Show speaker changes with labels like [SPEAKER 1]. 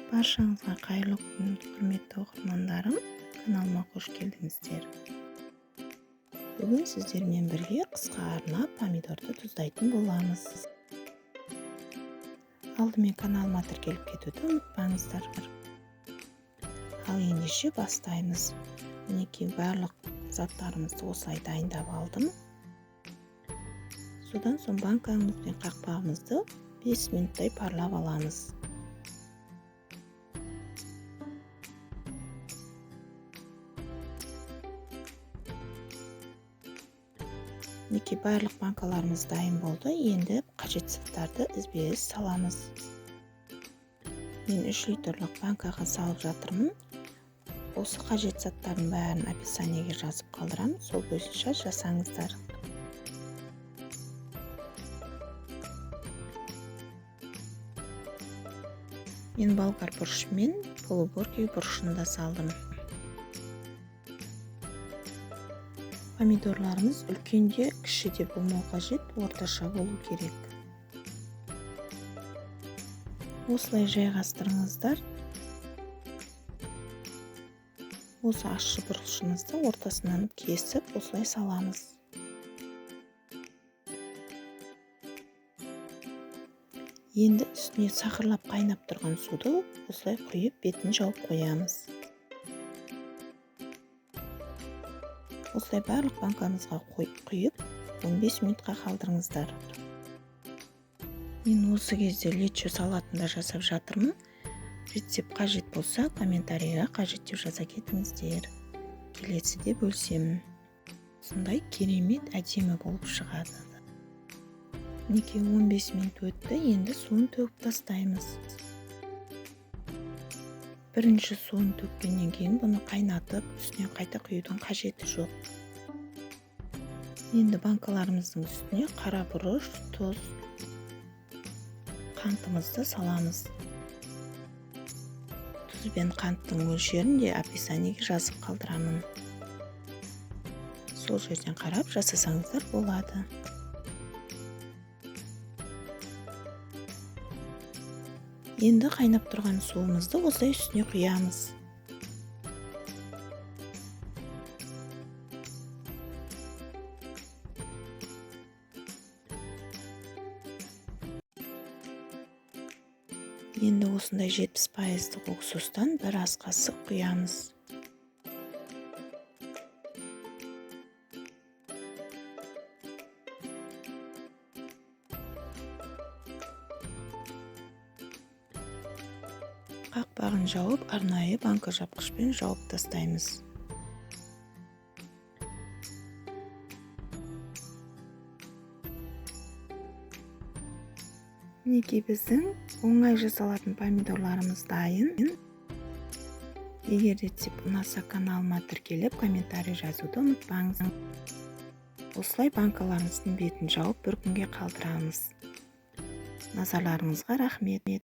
[SPEAKER 1] Баршаңызға қайырлы күн, құрметті оқырмандарым! Каналыма қош келдіңіздер. Бүгін сіздермен бірге қысқа арнап помидорды тұздайтын боламыз. Алдымен каналыма тіркеліп кетуді ұмытпаңыздар. Ал ендеше бастаймыз. Мінекей, барлық заттарымызды осылай дайындап алдым. Содан соң банкамыз бен қақпағымызды 5 минуттай парлап аламыз. Мінекей, барлық банкаларымыз дайын болды. Енді қажет заттарды ізбе-із саламыз. Мен 3 литрлік банкаға салып жатырмын. Осы қажет заттардың бәрін описаниеге жазып қалдырамын, сол бойынша жасаңыздар. Мен болгар бұрышы мен полуборкий бұрышын да салдым. Помидорларымыз үлкен де, кіші де болмау қажет, орташа болу керек. Осылай жайғастырыңыздар. Осы ащы бұрышымызды ортасынан кесіп, осылай саламыз. Енді үстіне сақырлап қайнап тұрған суды осылай құйып, бетін жауып қоямыз. Осылай барлық банкамызға құйып, 15 минутқа қалдырыңыздар. Мен осы кезде лечо салатын да жасап жатырмын. Рецепт қажет болса, комментарийға қажет деп жаза кетіңіздер. Келесіде бөлісемін. Осындай керемет әдемі болып шығады. Мінекей, 15 минут өтті, енді суын төгіп тастаймыз. Бірінші суын төккеннен кейін бұны қайнатып, үстіне қайта құюдың қажеті жоқ. Енді банкаларымыздың үстіне қара бұрыш, тұз, қантымызды саламыз. Тұз бен қанттың мөлшерін де описаниеге жазып қалдырамын. Сол жерден қарап жасасаңыздар болады. Енді қайнап тұрған суымызды осылай үстіне құямыз. Енді осындай 70% уксустан бір ас қасық құямыз. Қақпағын жауып, арнайы банка жапқышпен жауып тастаймыз. Мінекей, біздің оңай жасалатын помидорларымыз дайын. Егер рецепт ұнаса, каналыма тіркеліп, комментарий жазуды ұмытпаңыз. Осылай банкаларымыздың бетін жауып, бір күнге қалдырамыз. Назарларыңызға рахмет.